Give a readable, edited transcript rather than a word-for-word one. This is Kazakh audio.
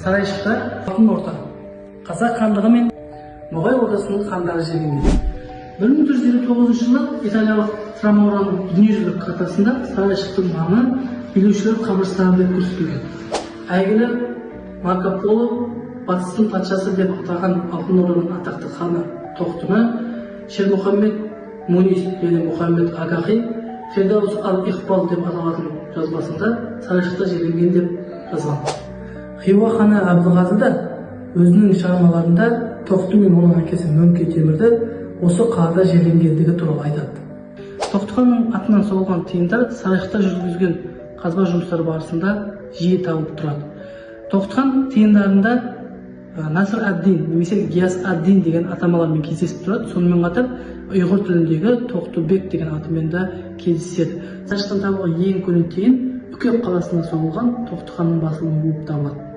Сарайшықта Алтын Орда, Қазақ хандығы мен Ноғай Ордасының хандары жерленген. 1459 жылы италиялық Трамораның дүниежүзілік картасында Сарайшықтың маңы билеушілер қабірстаны деп көрсетілген. Әйгілі Марко Поло «Батыстың патшасы» деп атаған Алтын Орданың атақты ханы Тоқтыны Шермұхаммед Мунис және Мұхаммед Агахи «Фирдаус ал Иқбал» деп аталатын жазбасында Сарайшықта жерленген деп жазған. Хиуа ханы Әбілғазы да өзінің шығармаларында Тоқты мен оның әкесі Мөңке Темірді осы қалада жерленгендігі туралы айтады. Тоқты ханның атынан соғылған тиындар Сарайшықта жүргізген қазба жұмыстары барысында жиі табылып тұрады. Тоқты хан тиындарында Насыр ад-Дин немесе Гияс ад-Дин деген атамалармен кездесіп тұрады. Сонымен қатар ұйғыр тіліндегі Тоқтыбек деген атымен де кездеседі. Сарайшықтан табылған ең көне тиын Үкек қаласында соғылған Тоқты ханның басылымы болып табылады.